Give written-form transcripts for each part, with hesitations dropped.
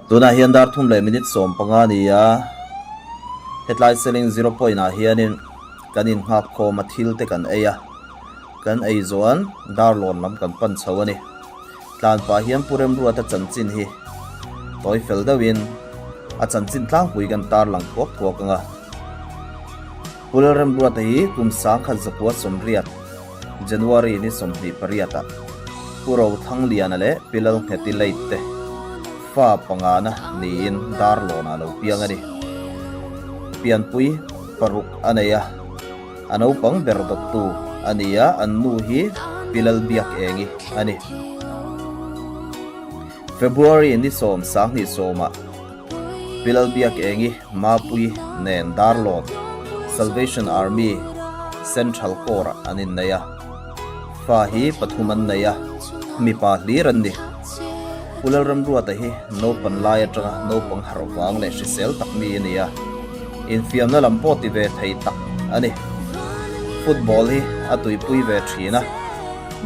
Tunah hian dar thum leh minute 15 a ni a, hetlai Seling Zero Point ah hianin kan innghak khawm a thil te kan ei a, kan ei zawh an Darlawn lam kan pan chho a ni. Tlan pah hian Pu Remruata chanchin hi tawi fel deuhin a chanchin tlangpui kan tarlang thuak thuak ang a. Pu Lalremruata hi kum 1980 January ni 28 ah Pu Rothangliana leh Pi Lalngheti Late te fa pangana niin Darlawnah lo piang a ni. Pianpui paruk a nei a. A naupang ber dawttu a ni a, an nu hi Pi Lalbiakengi a ni. February ni 10 sawmah Pi Lalbiakengi Mapui nen Darlawn Salvation Army Central Corps-ah an innei a. Fa hi pathum an nei a, mipa hlir an ni. Pu Lalramruata hi naupan lai atanga naupang harh vang leh hrisel tak mi a ni a. Infiamna lam pawh ti ve thei tak a ni. Football hi a tuipui ve thin a,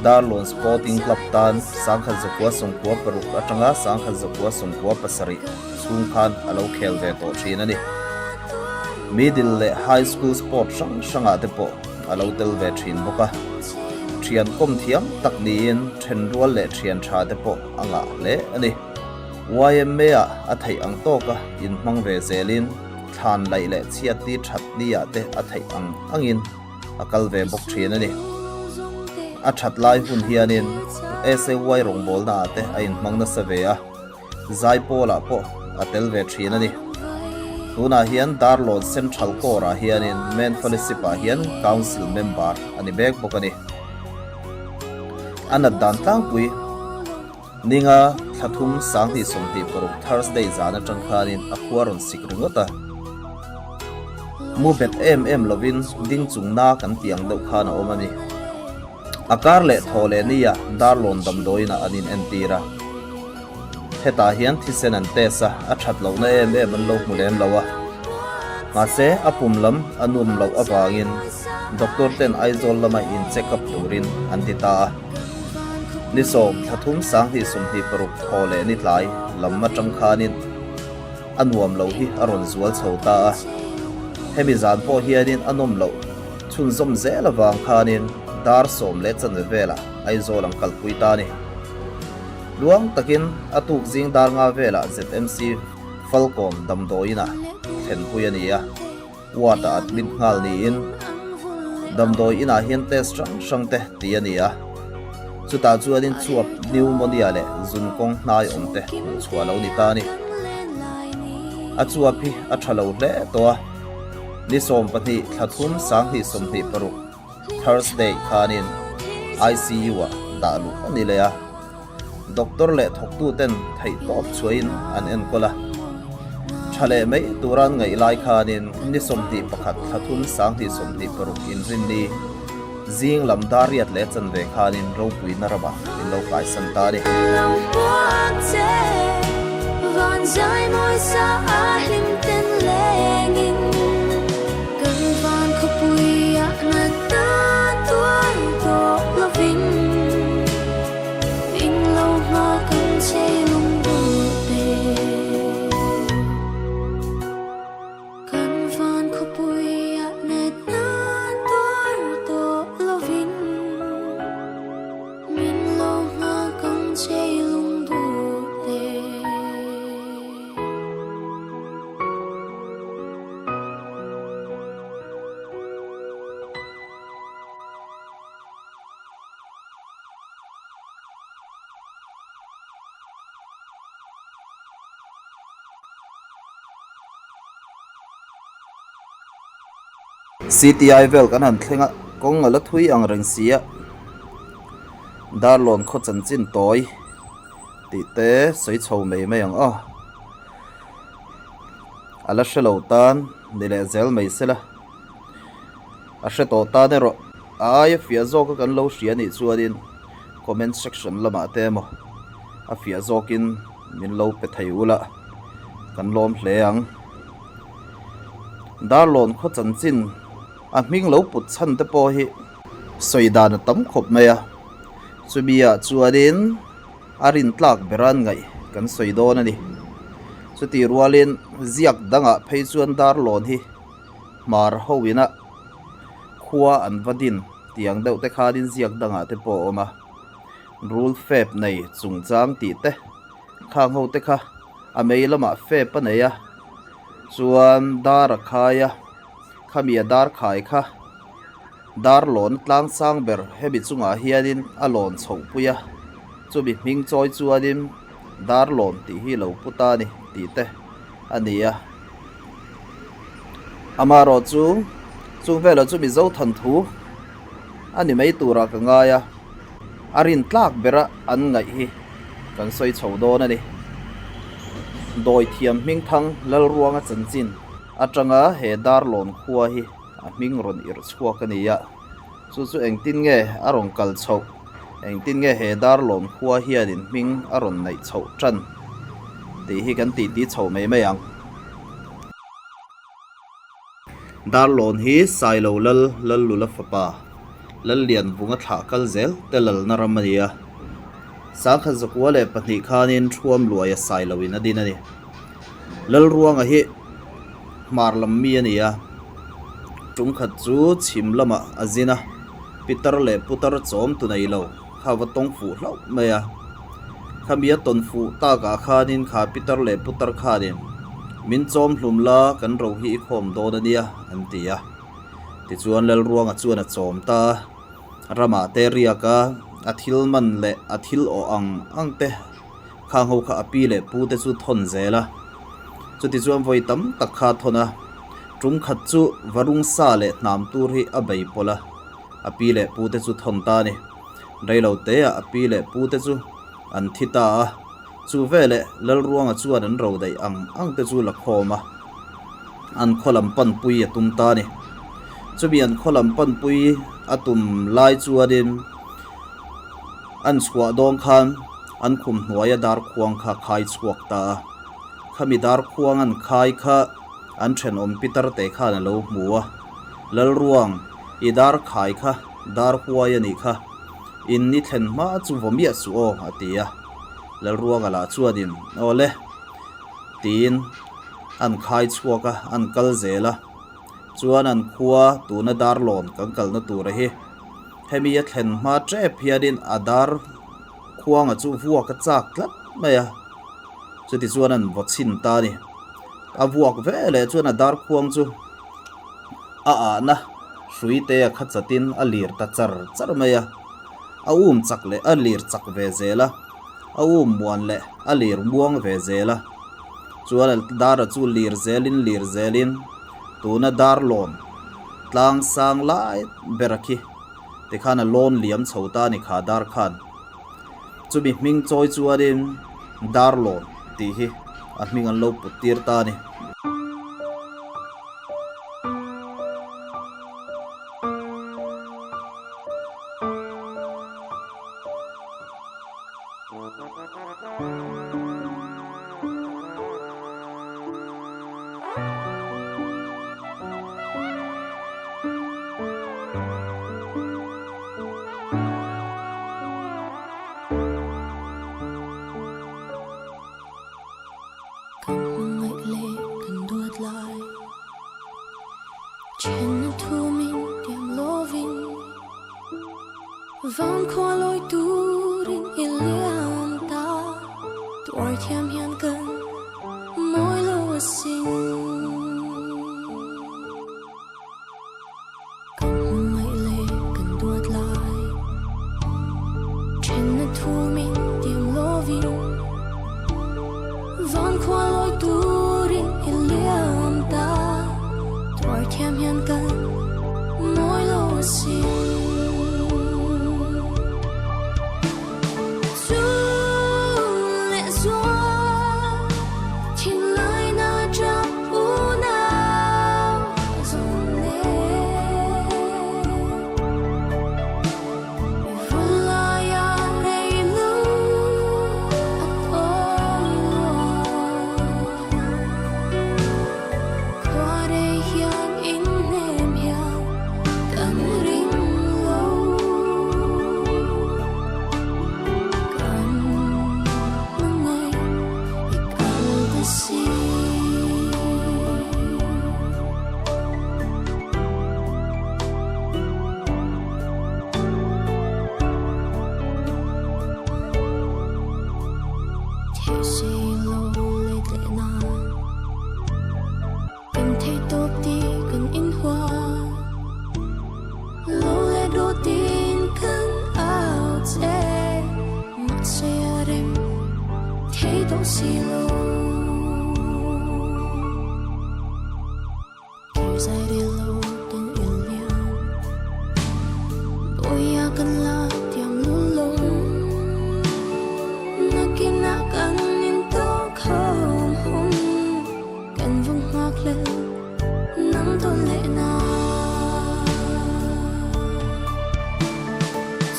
Darlawn Sporting Club tan 1996 atanga 1997 chhung khan a lo khel ve tawh thin a ni. Middle leh High School sport hrang hrangah te pawh a lo tel ve thin bawk a. Thian kawm thiam tak niin thenrual leh thian tha te pawh a ngah hle a ni. YMA-ah a theih ang tawka inhmang ve zelin thlan laih leh chhiatni thatni ah te a theih ang angin a kal ve bawk thin a ni. A that lai hun hianin SAY rawngbawlna ah te a inhmang nasa ve a, Zaipawlah pawh a tel ve thin a ni. Tunah hian Darlawn Central Corps ah hianin Men Fellowship ah hian Council Member a ni mek bawk a ni. A nat dan tlangpui. Ninga thla thum 2026 Thursday zan atang khanin a khua rawn sik ringawt a. Mu bet em em lovin ding chung na kan tih ang deuh khan a awm a ni. A kar leh thaw leh nia Darlawn damdawiinah an in entir a. Hetah hian thisen an test a, a that lohna em em an lo hmu lem lo a. Mahse a pum lam a nuam loh avangin doctor ten Aizawl lama in check up turin an ti ta a. Ni 10 thla thum 2026 thaw leh ni tlai lam atang khanin a nuam lo hi a rawn zual chho ta a. Hemi zan pawh hianin a nawm loh chhunzawm zel avang khanin dar 10 leh chanve velah Aizawl an kalpui ta a ni. Luang takin a tuk zing dar nga velah ZMC Falkawn damdawiinah thlenpui a ni a. Ward ah admit nghal niin damdawi inah hian test hrang hrang te tih a ni a, chutah chuanin chuap pneumonia leh zun kawng hnai awm te hmuh chhuah lo ni ta a ni. A chuap hi a tha lo hle tawh a, ni 12 thla thum 2026 Thursday khanin ICU ah dah luh a ni leh a. Doctor leh thawktu ten theih tawp chhuahin an enkawl a. Tha leh mai tura an ngaih lai khanin ni 21 thla thum 2026 inrinni zing lam dar riat leh chanve khanin ropuina ramah min lo kaisan ta a ni. CTI vel kan han thleng a, kawng a la thui ang reng si a, Darlawn khaw chanchin tawi tih te sawi chho mai mai ang aw. A la hre lo tan ni leh zel mai sela, a hre tawh tan erawh a aia fiah zawka kan lo hria nih chuanin comment section lamah te emaw a fiah zawkin min lo pe thei ula kan lawm hle ang. Darlawn khaw chanchin a hming lo put chhan te pawh hi sawi dan a tam khawp mai a, chumi ah chuanin a rin tlak ber an ngaih kan sawi dawn a ni. Chutih rualin ziak dangah phei chuan Darlawn hi hmar ho ina khua an va din tih ang deuh te khanin ziak dangah te pawh a awm a. Rul fep nei chungchang tih te khang ho te kha a mei lamah fep a nei a, chuan dar a khai a, khami a dar khai kha dar lawn tlang sang ber hemi chungah hianin a lawn chhoh pui a, chumi hming chawi chuanin dar lawn tih hi lo pu ta a ni tih te a ni a. Amaherawhchu chung velah chu Mizo thanthu a ni mai turah ka ngai a. A rin tlak bera an ngaih hi kan sawi chho dawn a ni. Dawithiam hmingthang Lalruanga chanchin atanga he Darlawn khua hi a hming rawn irh chhuak a ni a. Chu chu engtin nge a rawn kal chhoh? Engtin nge he Darlawn khua hianin hming a rawn neih chhoh tan tih hi kan titi chho mai mai ang. Darlawn hi Sailo Lal Lallula fapa Lallianvunga thlah kal zel te lalna ram a ni a. Sangkhat 102 khanin Thuam Luaia Sailoin a din a ni. Lalruanga hi hmar lam mi a ni a, ṭumkhat chu chhim lamah a zin a, pitar leh putar chawm tu nei lo kha va tawng fuh hlauh mai a. Khami a tawn fuh takah khanin kha pitar leh putar khanin min chawm hlum la kan ro hi i khawm dawn a nia an ti a. Tichuan Lalruanga chuan a chawm ta a, ramah te riak a, a thil man leh a thil awh ang ang te khang ho kha a pi leh pu te chu thawn zel a. Chutichuan vawi tam tak kha a thawn a, tum khat chu varung sa leh hnam tur hi a bei pawlh a, a pi leh pu te chu thawn ta a ni. Reilo teah a pi leh pu te chu an thi ta a, chu veleh Lalruanga chuan an ro daih ang ang te chu la khawm a, an khaw lam panpui a tum ta a ni. Chumi an khaw lam panpui a tum lai chuanin an chhuah dawng khan an khum hnuaia darkhuang kha khai chhuak ta a, khami darkhuang an khai kha an thenawm pitar te khan a lo hmu a, Lalruang, i dar khai kha dar huai a nih kha, in ni thlen hma chu vaw miah suh aw, a ti a. Lalruanga lah chuanin, Aw le, tiin an khai chhuak a, an kal zel a. Chuan an khua tuna dar lawn kan kalna tura hi hemi a thlen hma tep hianin a dar khuanga chu vuak a chak tlat mai a, chutichuan an vaw chhin ta a ni. A vuak veleh chuan a dar khuang chu a ahna hrui te a kha chatin a lir ta char char mai a, a um chak leh a lir chak ve zel a, a um muan leh a lir muang ve zel a, chuan a dara chu lir zelin lir zelin tuna dar lawn tlang sang lai ber a khi tikhan a lawn liam chho ta a ni kha dar khan. Chumi hming chawi chuanin dar lawn tih hi a hming an lo put tir ta a ni. Kan hmangaih leh kan duat lai Then a thu min tiam lovin Van khua lawi turin i liam ta Tuar thiam hian kan mawi lo asin Kan hmangaih leh kan duat lai Then a thu min tiam lovin Van khua lawi turin i liam ta Tuar thiam hian kan mawi lo asin. si lo. Kir zai rel lo ten i liam Bawiha kan la tiam lul lo Nakinah kan intawk hawm hun Kan vung nghak hlel nang tawn leh na.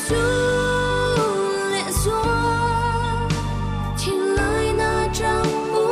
Chu leh zual thinlai na chang u.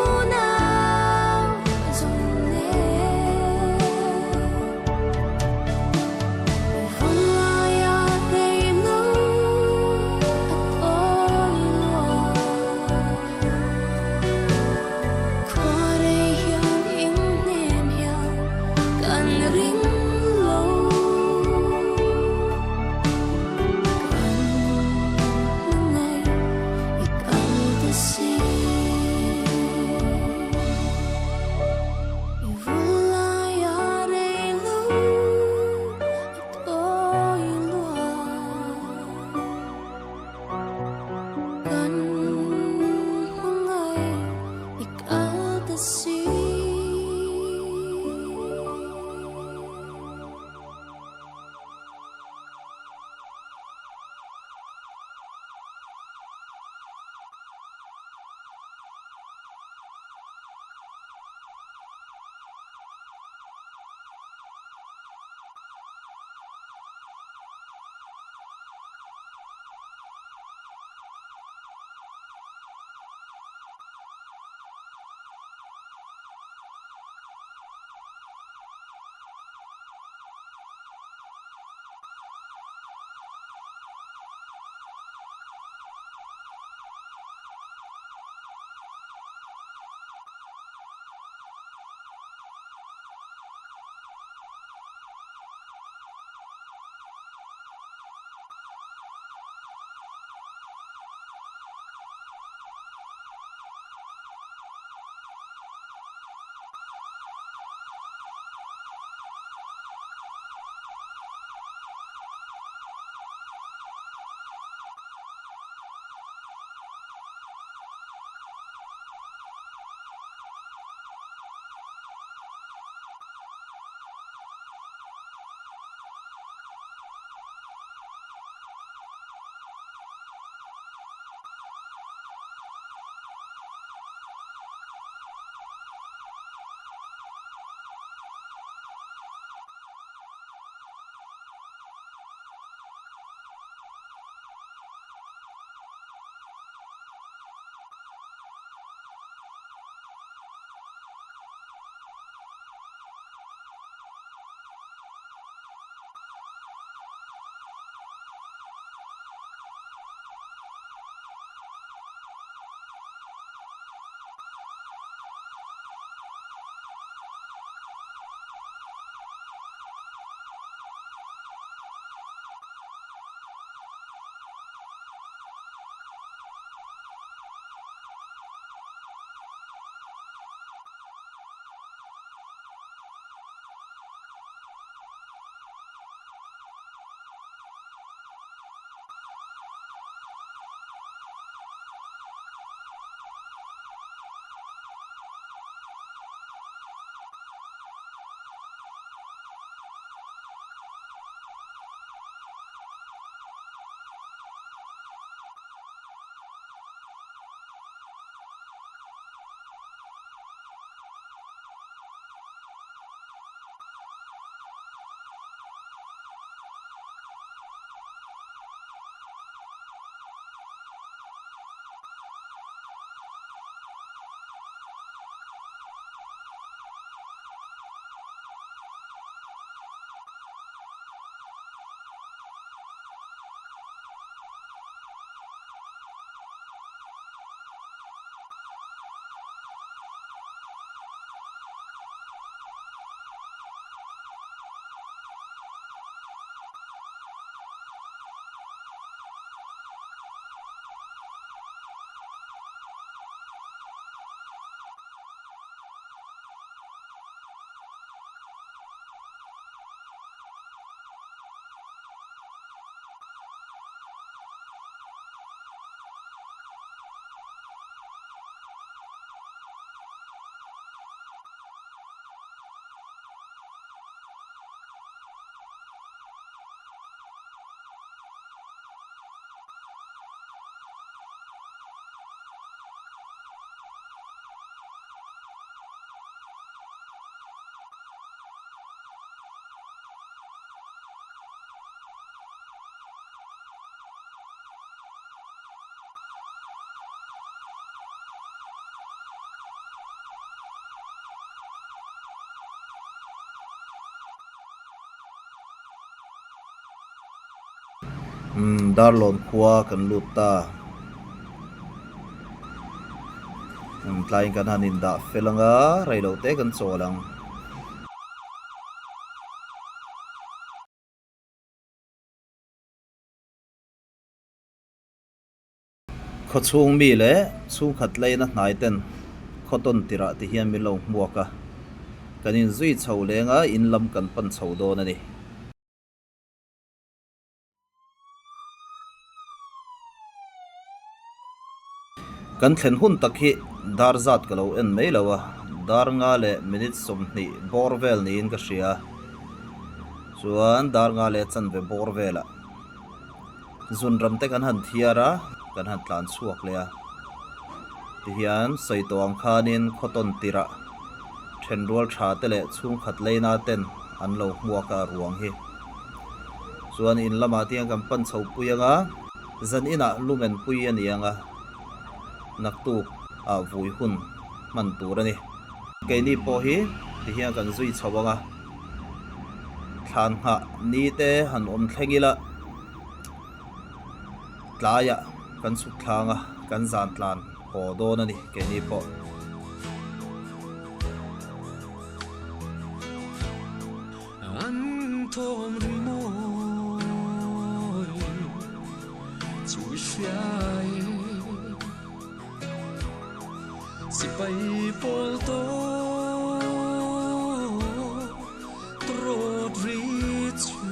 Umm Darlawn khua kan lut ta. Umm tlaiin kan han indah fel anga reilote kan chawl ang. Khawchhung mi leh chhungkhat laina hnai ten khaw tawn tirah ti hian min lo hmuak a, kan inzui chho leng a, in lam kan pan chho dawn a ni. Kan thlen hun tak hi dar zat ka lo en mai lo a, dar nga leh minute 20 bawr vel niin ka hria. Chuan dar nga leh chanve bawr velah zun ram te kan han thiar a, kan han tlan chhuak leh a. Tihian sawi tawh ang khanin khaw tawn tirah thenrual tha te leh chhungkhat leina ten an lo hmuak a ruang hi. Chuan in lamah te hian kan pan chho pui ang a, zan inah lumen pui a ni ang a, naktuk ah vui hun hman tur a ni. Keini pawh hi tihian kan zui chho ang a, thlan nghah ni te han awm thleng ila tlaiah kan chhuk thlang a, kan zan tlan haw dawn a ni keini pawh. An thawm ri mawi chu i hriai Sipai pawl tawh trawt ri chu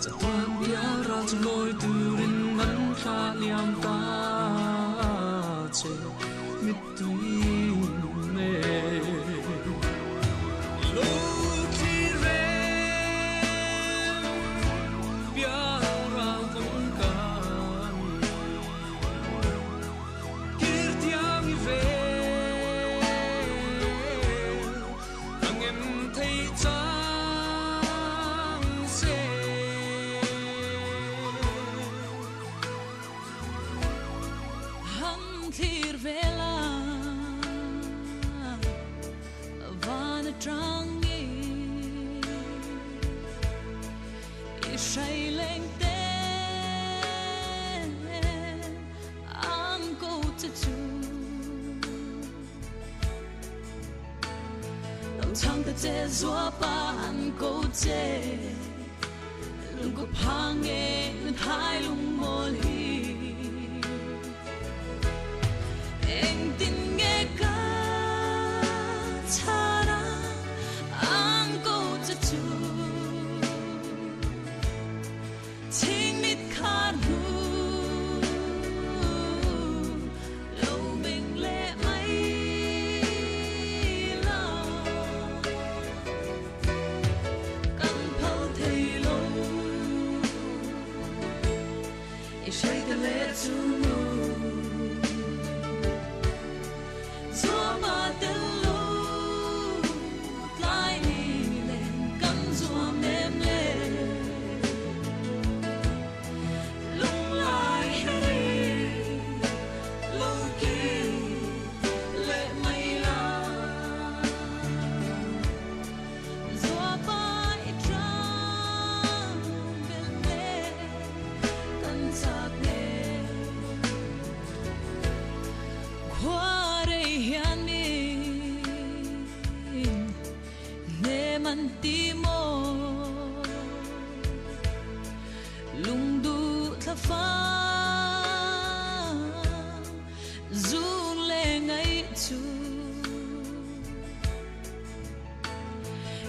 Chatuan bial ral chu lawi turin an thlah liam ta che Han thlir vel a van atangin I hrai leng te an ko che chu Lam chang ta che zua pa an ko che Lung ko phang nge thai lung mawl hi Engtin nge ka chhana an ko che chu Chhing mit khar hnu lo meng leh mai la Kan phal thei lo i hrai ta le chu nu Zuam a tel lo tlai ni len kan zuam em le Lunglai heri lo kir leh mai la.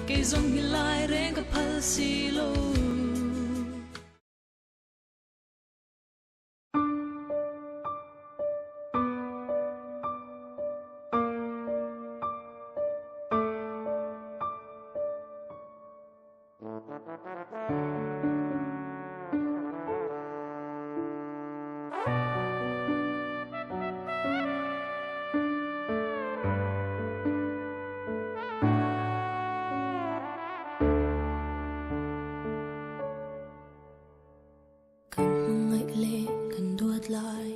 Kei zawng hi lai reng ka phal si lo. Kan hmangaih leh kan duat lai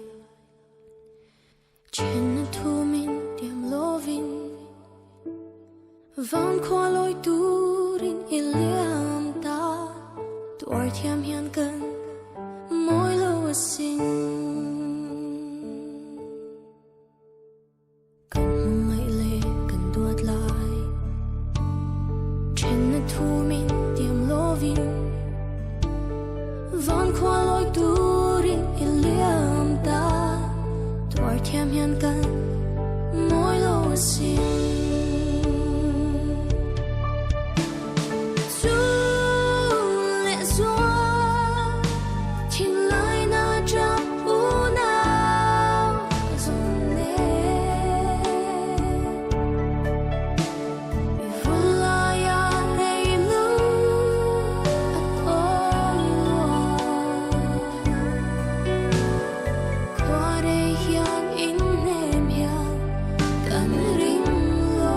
Then a thu min tiam lovin Van khua lawi turin i liam ta. Tuar thiam hian kan mawi lo asin. Kan hmangaih leh kan duat lai Thenna thu min tiam lovin Van khua lawi turin i liam ta Tuar thiam hian kan mawi lo asin. Chu leh zual thinlai na tap unau zawng nen I vul laia rei lung a tawi luai Khua rei hian inhnem hian kan ring lo.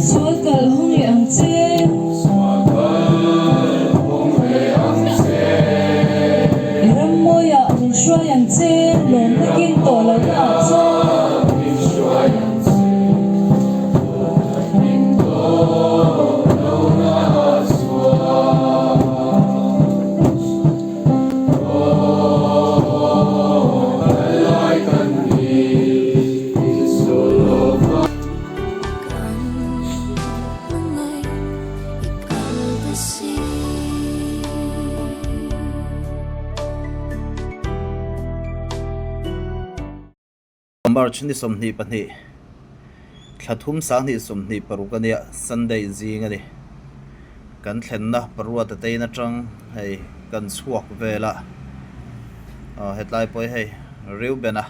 Sual kal hawng leh ang che. Sual kal hawng leh ang che. I ram mawiah min hruai ang che. Lawm takin tawh lohna ah chuan. Min hruai ang che. Lawm takin tawh lohna ah chuan. Aw, kal lai kan ni i sual lova. Kan hmangaih i kal ta si. March ni 22, thla thum 2026 a nia, Sunday zing a ni. Kan thlenna paruata te in atang hei kan chhuak vel a, aw hetlai pawh hi hei Reuben-a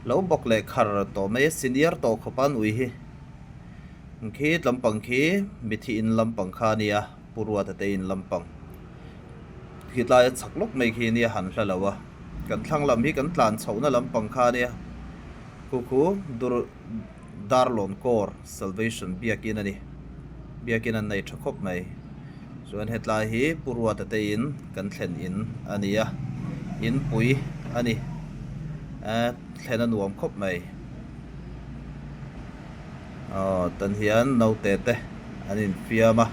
lo bawk leh khar tawh mai a, senior tawh khawp a an ui hi. Khi tlampang khi mithi in lampang kha a nia, Pu Ruata te in lampang. Khitlai a chak lawk mai khi nia han hla lo a, kan thlang lam hi kan tlan chhohna lampang kha nia, khu khu dur Darlawn Corps Salvation biakin a ni, biakin an nei tha khawp mai. Chuan hetlai hi Pu Ruata te in kan thlen in a ni a, in pui a ni, thlen a nuam khawp mai. Aw tan hian naute te an infiam a.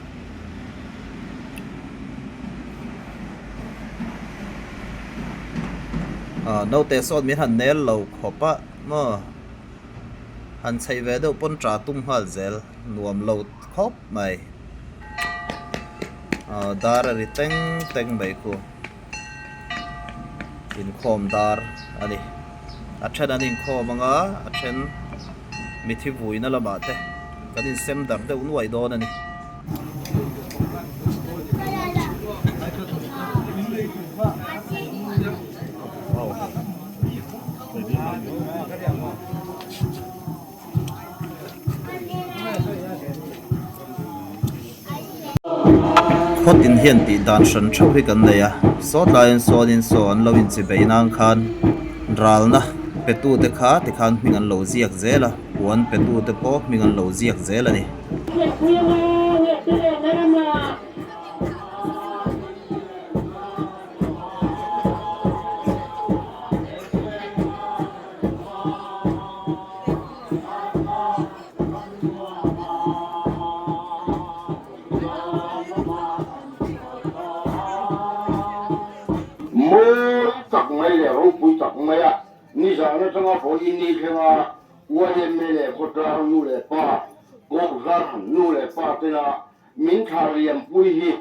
Aw naute sawn min han nel lo khawp a maw han chheih ve deuh pawn ṭah tum nghal zel nuam lo khawp mai. Aw dar a ri teng teng mai khu inkhawm dar a ni. A then an inkhawm ang a, a then mithi vuina lamah te kan insem darh deuh nuai dawn a ni. Khawtin hian tih dan hran theuh hi kan nei a, sawtlaiin sawnin saw an lo inchibei nan khan ralna petute kha tikhan hming an lo ziak zel a, puan petute pawh hming an lo ziak zel a ni. Mawi tak mai leh ropui tak mai a, nizan atanga vawiin ni thlenga YMA leh khawtlang nu leh pa, Kohhran nu leh pa tena min thlah liampui hi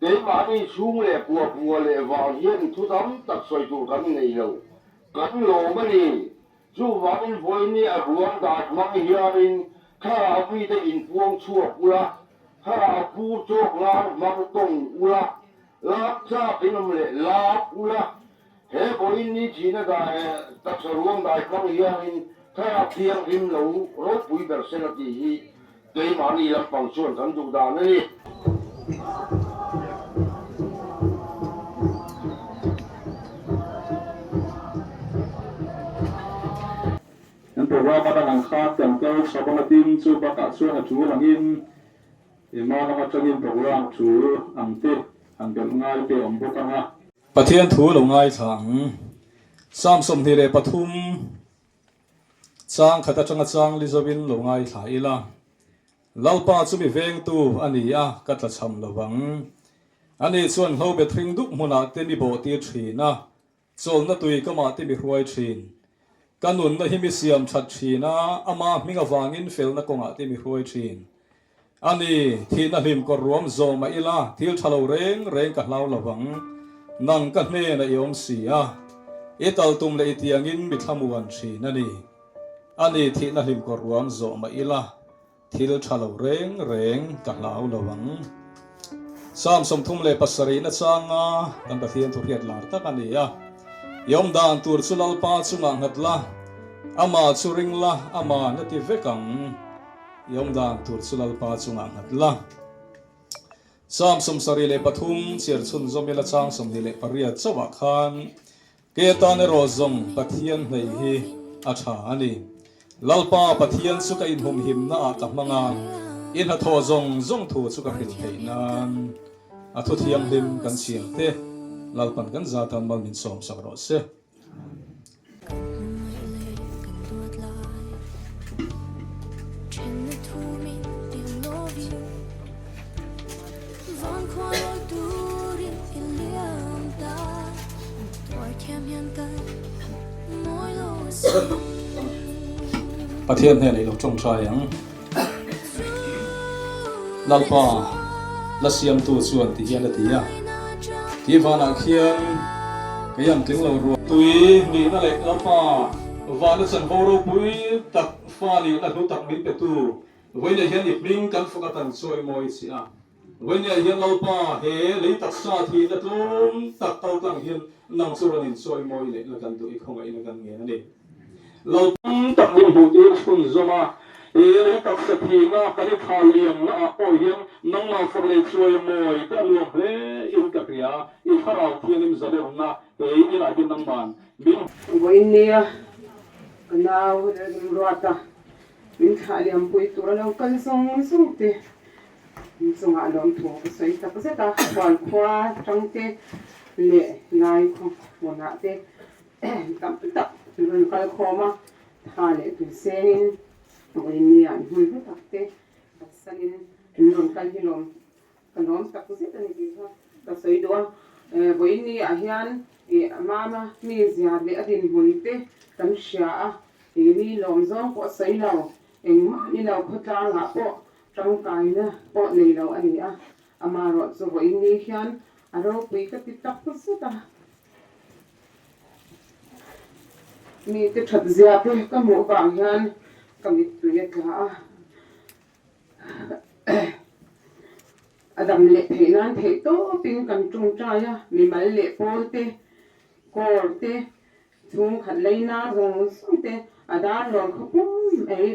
Keimahni chhung leh kua bua leh vang hian thu tam tak sawi tur kan nei lo. Kan lawm a ni. Chuvangin vawiini a ruang dan hmang hianin thlarau mite inpuang chhuak ula, thlarau phur chawk nan hmang tawng ula, lak chak in awm leh lak ula. He vawiini thihna dai taksa ruang dai hmang hianin thlarau thianghlim lo ropui ber sela tih hi Keimahni lampang chuan kan duh dan a ni. Kan programme a dang ang kha kan kal chho ang a tin, chu bakah chuan a tul angin. Yma lam atangin programme tul ang te han belh ngai te awm bawk ang a. Pathian thu lo ngaithla ang. Psalm 23 chang khat atanga chang li zovin lo ngaithla ila. Lalpa chu mi vengtu a ni a, ka tlachham lo vang. Ani chuan hlobet hring dup hmunah te mi bawhtir thin a, Chawlhna tui ka mah te mi hruai thin. Ka nunna hi mi siam that thin a, ama hming avangin felna kawngah te mi hruai thin. A ni, thihna hlim kawr ruam zawh mah ila, thil tha lo reng reng ka hlau lo vang. Nang ka hnenah i awm si a, i tal tum leh i tiangin mi thlamuan thin a ni. A ni, thihna hlim kawr ruam zawh mah ila, Thil tha lo reng reng ka hlau lo ang. Psalm 37 na changa kan Pathian thu hriat lar tak a ni a. I awmdan tur chu Lalpa chungah nghat la, Amah chu ring la, Amah na ti vek ang. I awmdan tur chu Lalpa chungah nghat la. Psalm 73 chhiar chhunzawm ila chang 28 chauhah khan Kei atan erawh zawng Pathian hneih hi a tha a ni. Lalpa Pathian chu ka inhumhimna ah ka hmang a, i hnathawh zawng zawng thu chu ka hrilh theih nan a thu thianghlim kan chhiar te Lalpan kan zat an mal min sawm sak rawh se. Pathian hnenah i lo tawngtai ang. Lalpa la siamtu chuan ti hian a ti a, Ti vanah khian kei ang tling lo ruah. Tui nihna leh Lalpa vana chanvo ropui tak fa nihna hlu tak min petu vawiinah hian i hming kan fak atan chawimawi che a. Vawinia hian Lalpa he lei taksa thihna tlawm tak kal tlang hian nang chu rawn inchawi mawi leh la kan duh i khawngaihna kan ngen a ni. Lalpa tak min hmuh tir chhun zawm a, he lei taksa thihna kan i thla liamna ah pawh hian nangmah fak leh chuai mawi te a nuam hle in ka hria, i thlarau thianghlim zalenna he inah hian nangman min. Vawinia ka nau Remruata min thlah liampui tur a lo kal zawng zawng te. In chungah lawmthu ka sawi tak zet a, Hualkhua tangte leh Laikhaw hmunah te tam tak rawn kal khawm a, tha leh tuisengin vawiinni ah hmun hlu tak te kalsanin in rawn kal hi lawm ka lawm tak zet a ni tih kha ka sawi duh a. Vawiinni ah hian mama mi zia leh a dinhmun te kan hria a, mi lawm zawng pawh sawi lo engmah ni lo khawtlangah pawh Tangkaina pawh nei lo a ni a, amaherawh chu vawiin ni hian a ropui ka ti tak zet a. Mite that zia te ka hmuh vang hian ka mittui a tla a, a dam leh theih nan theih tawpin kan tawngtai a, mimal leh pawl te, kawr te, Chhungkhat leina zawng zawng te a dar lawm khaw pum mai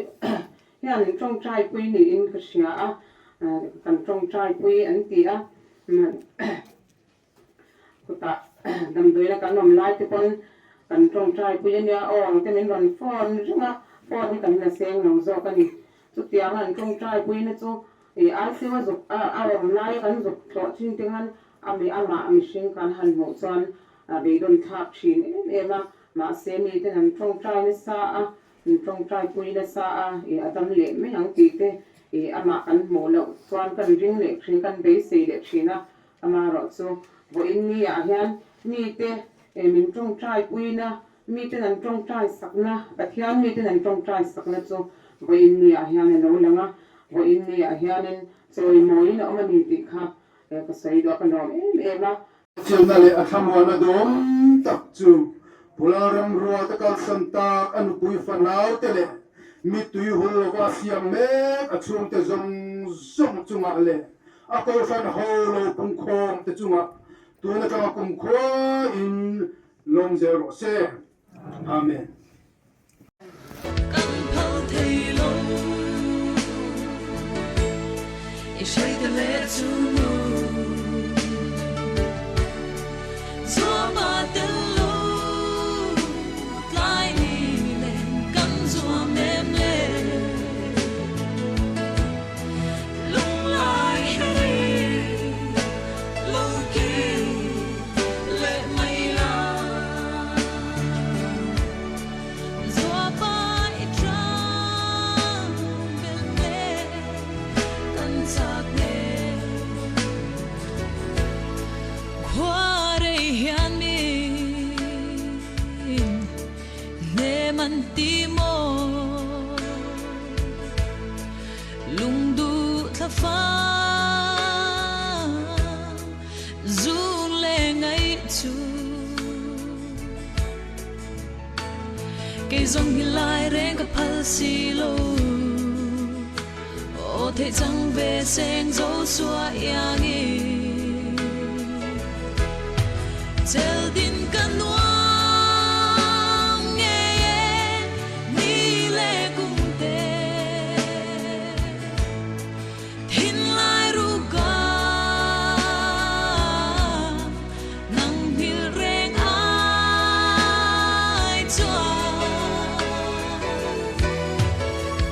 hian min tawngtai pui niin ka hria a, kan tawngtai pui an ti a, khutah damdawiina kan awm lai te pawn kan tawngtai pui a nia aw ang te min rawn phone reng a, phone hi kan la seng lo zawk a ni. Chutianga an tawngtai puina chu ICU a zuk a awm laia kan zuk tlawh thin te khan a amah mihring kan han hmuh chuan A beidawn thlak thin em em a, mahse miten an tawngtai nasa a, an tawngtai pui nasa a, ih a dam leh mai ang tih te ih amah kan hmuh loh chuan kan ring leh thin, kan beisei leh thin a, amaherawh chu vawiin ni ah hian mite ih min tawngtai puina, miten an tawngtai sakna, Pathian miten an tawngtai sakna chu vawiin ni ah hian a lo lang a, vawiin ni ah hianin chawimawiin a awm a ni tih kha ka sawi duh a, ka lawm em em a. Chilna leh a thlamuanna dawm tak chu Pula ramruate kalsan tak a nupui fanaute leh mittui hul lova a siam mek a chhungte zawng zawng chungah leh a kohhran ho lo pungkhawmte chungah tun atanga kumkhua in lawm zel rawh se. Amen. Kan phal thei lo i hre te leh chu nu Zuama tel lo tlai ni nen kan zuam em le Lunglai. Kei zawng hi lai reng ka phal si lo. Aw theih chang ve seng zo sua iang i. Chel din ka nuam ngei e ni le kum te. Thinlai ruka nang hmil reng ai chuan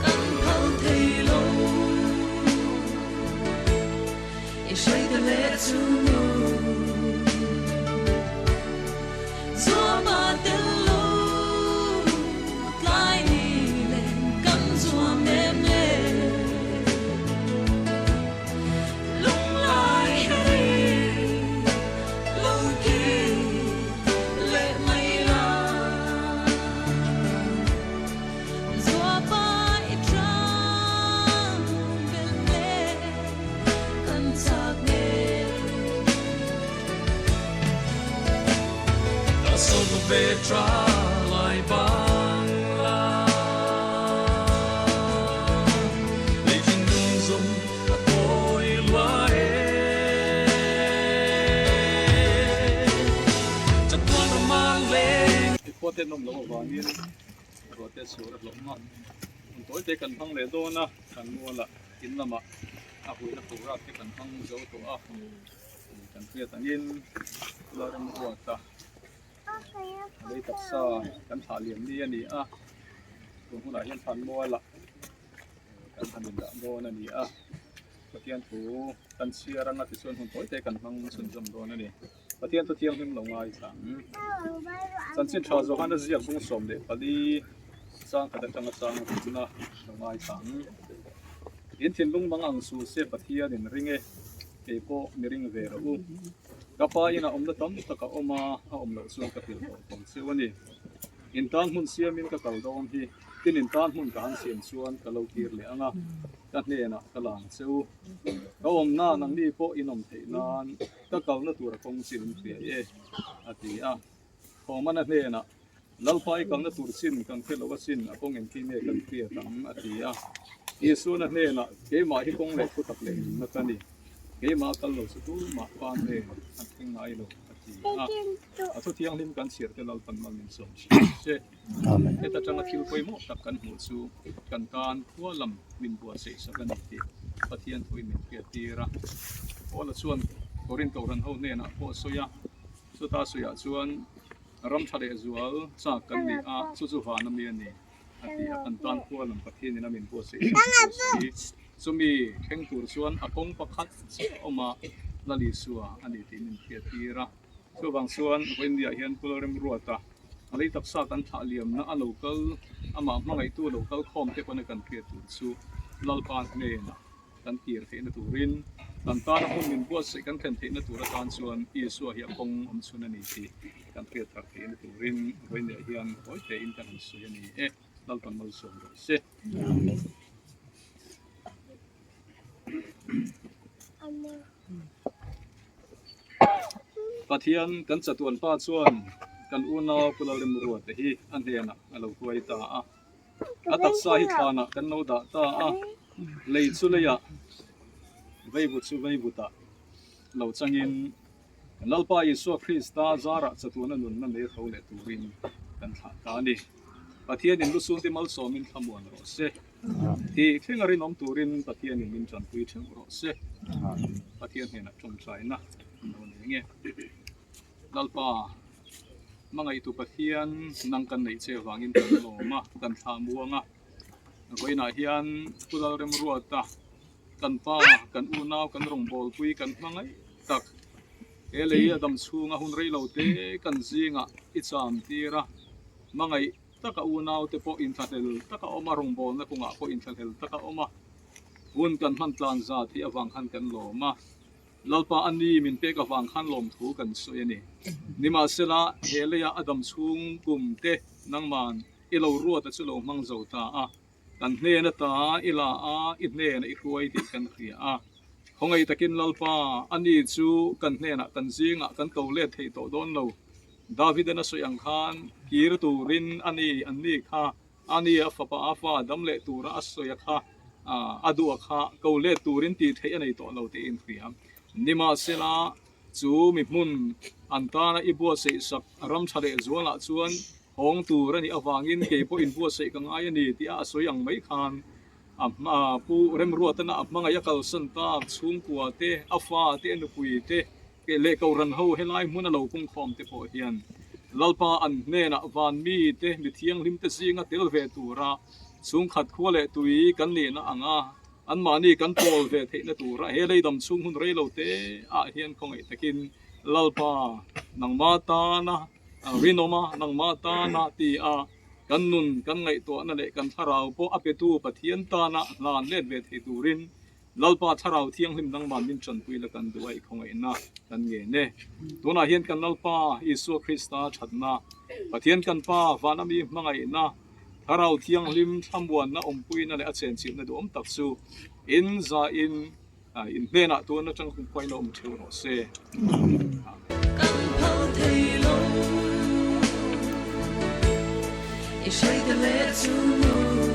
kan phal thei lo i hruai ta leh chu nu zuam a tel lo tlai ni len kan zuam em le. Lunglai heri lungki leh mai la Zuapa i tang belh leh kan chak nge. Ka sawm ve tha lai bang la Lei thinlung zawng a tawi lua e Chatuan rama leng I khua te nawm loh avangin ruah te chhur a hlawh nghal. Hun tawi te kan hmang leh dawn a, kan mualah in lamah a huihna programme te kan hmang zo tawh a. Kan hriat angin la remruat a, lei taksa kan thlah liam ni a ni a, tun hunah hian thlan mualah kan han indah dawn a ni a, Pathian thu kan chhiar anga tichuan hun tawi te kan hmang chhunzawm dawn a ni. Pathian thu thianghlim lo ngaithla ang. Chanchin tha Johana ziak bung 14 chang khat atanga chang rukna lo ngaithla ang. In thinlung mang ang suh se Pathian in ring e. Kei pawh mi ring ve rawh u. Ka pa inah awmna tam tak a awm a, a awm loh chuan ka hrilh tawh tawng cheu a ni. In tan hmun siamin ka kal dawn hi, tin in tan hmun ka han siam chuan ka lo kir leh ang a, ka hnenah ka la ang che u. Ka awmna nangni pawh in awm theih nan ka kalna tura kawng chin in hria e, a ti a. Thawmana hnenah, Lalpa i kalna tur chin kan hre lo asin, a kawng engti nge kan hriat ang? a ti a. Isuan a hnenah, Keimah hi kawng leh thutak leh nunna ka ni. Keimah a kal lo chu tumah pa hnen an thleng ngai lo, a ti a. A thu thianghlim kan chhiar te Lalpan mal min sawm thin se. Heta tanga thil pawimawh tak kan hmuh chu kan tan khua lam min buatsaih sak a ni tih Pathian thuin min hriattir a. Paula chuan Korinth Kohhran ho hnenah pawh a sawi a. Chuta sawiah chuan ram tha leh zual chak kan ni a, chu chu van ami a ni a ti a, kan tan khual ang Pathianin a min buatsaih sak chu a sawi. Chumi thleng tur chuan a kawng pakhat chiah a awm a, Lal Isua a ni tih min hriattir a. Chuvang chuan Vawiinniah hian Pu Lalremruata a lei taksa kan thlah liamna a lo kal, amah hmangaihtu a lo kal khawm te pawn a kan hriat tur chu Lalpa hnenah Kan kir theihna turin, kan tana hmun min buatsaih kan thlen theihna tur atan chuan Isua hi a kawng awm chhun a ni tih kan hriat thar theihna turin vawiinah hian tawi tein kan han sawi a ni e. Lalpan malsawm rawh se. Pathian kan chatuan pa chuan kan unau Pu Lalremruata hi a hnenah a lo hruai ta a. A taksa hi thlanah kan lo dah ta a, lei chu leiah veivut chu veivutah lo changin kan Lalpa Isua Krista zarah chatuana nunna nei tho leh turin kan thlah ta a ni. Pathianin lusunte malsawmin thlamuan rawh se. Thih thleng a rinawm turin Pathianin min tanpui theuh rawh se. Pathian hnenah tawngtaina an lo nei nge. Lalpa, hmangaihtu Pathian nang kan neih che avangin kan lawm a, kan thlah muang a. Vawiinah hian Pu Lalremruata, kan pa, kan unau, kan rawngbawlpui, kan hmangaih tak, he lei a dam chhunga hun rei lo te kan zingah i cham tir a, hmangaih taka unaute pawh inthlahlel taka awm a, rawngbawlna kawngah pawh inthlahlel taka awm a, hun kan hman tlan zat hi avang khan kan lawm a. Lalpa a ni min pek avang khan lawmthu kan sawi a ni. Nimahsela, he leia a dam chhung kum te nangman i lo ruat a chu lo hmang zo ta a, kan hnen ata i la a, i hnena i hruai tih kan hria a. Khawngaih takin Lalpa, a ni chu kan hnenah kan zingah kan ko let thei tawh dawn lo. Davidan a sawi ang khan kir turin a ni an ni kha a ni a fapa a fa dam leh tura a sawi a kha a duh a kha ko let turin tih theih a nei tawh lo tih a inhria. Nimahsela chu mi hmun an tana i buatsaih sak ram tha leh zualah chuan hawng tur a nih avangin kei pawh inbuatsaih ka ngai a ni tih a sawi ang mai khan a hma Pu Remruatana a hmangaih a kalsan tak chhungkua te, a fa te, a nupui te leh Kohhran ho helai hmun a lo pungkhawm te pawh hian Lalpa an hnenah van mi te, mi thianghlim te zinga tel ve tura chhungkhat khua leh tui kan nihna anga anmahni kan pawl ve theihna tura he leidam chhung hun rei lo te ah hian khawngaih takin Lalpa nangma tana rinawma nangma tana ti a Kan nun, kan ngaihtuahna leh kan thlarau pawh a petu Pathian tana hlan let ve thei turin Lalpa Thlarau Thianghlim nangmah min tanpui la kan duh a i khawngaihna kan ngen e. Tunah hian kan Lalpa Isua Krista thatna, Pathian kan Pa vana mi hmangaihna, Thlarau Thianghlim thlamuanna awmpuina leh a chenchilhna duhawm tak chu in zahin In hnenah tun atang kumkhuain a awm theuh rawh se. Kan phal thei lo i hreite leh chu nu.